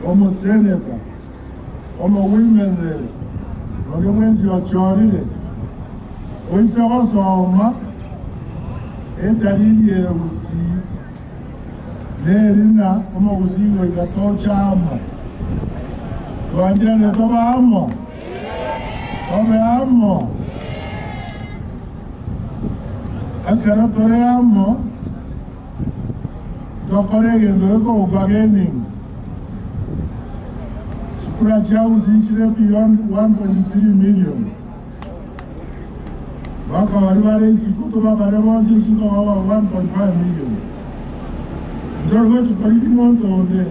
Omoseneta, omo-women rep, onde bwensi ochorire, oise gosoma edariri ere gusii, neri ng'a omogusii goika toche amo. Twancherane tobe amo? Tobe amo. Ekero tore amo, Tokore egento gekogokwa gaming. Chikura chia Gusii chire beyond 1.3 million. Mpaka baria bare isiko tobabare bonsi chikoba 1.5 million. Ntori gochi korigia monto onde.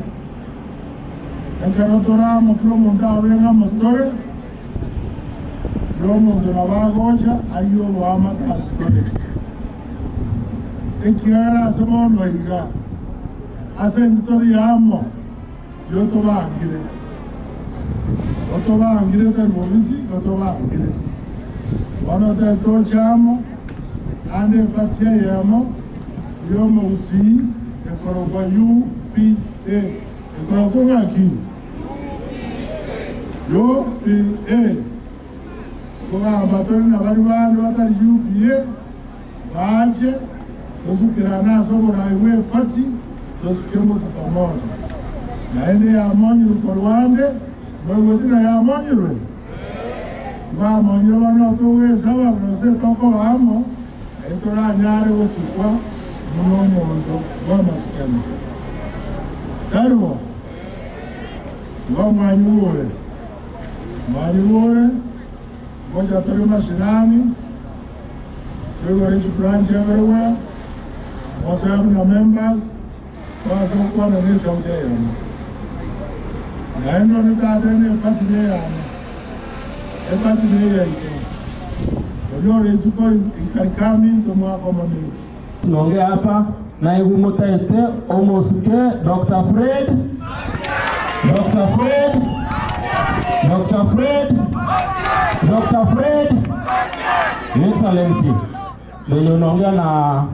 Ekero tore amo kera omonto abe ng'a motore, kera omonto nabo agocha arigie oboamate ase tore. Ekiagera ase bono iga, ase intwe tori amo, igo tobangire, otobangire tari bobisi, igo tobangire. Bono tari toche amo, naende eparty eyemo y'omogusii ekorokwa UPA. Ekorokwa ng'aki? UPA. Nkogamba tore nabaria bande batari UPA. Baache tosukerane ase oborai bw'epati, tosuke motu pamoja. Naende yamonyirwe korwa ande, moigweti ng'a yamonyirwe? Tibamonyire bono togesaba gose tokoba amo, naye toranyare gosikwa buna omonto bw'amasikani. Tari bo? Igo mwanyigure, mwanyigure, ngocha tore mashinani. Toigore chibranch everywhere, mosoe buna members, toase gokwana ne esauti eyemo. Naende onde tatebe ng'a eparty neyane, eparty neyaito. Oria ore isiko he can come in tomo accommodate. Nonge hapa naigwe motaete omosike Doctor Fred, Doctor Fred, Doctor Fred, Doctor Fred. Your Excellency, venye unaongea na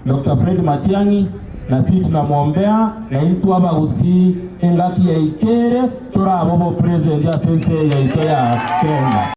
Doctor Fred Matiang'i na sisi tunamwombea na intwe abagusii engaki yaikere torabe obopresident ase ense yaito ya Kenya.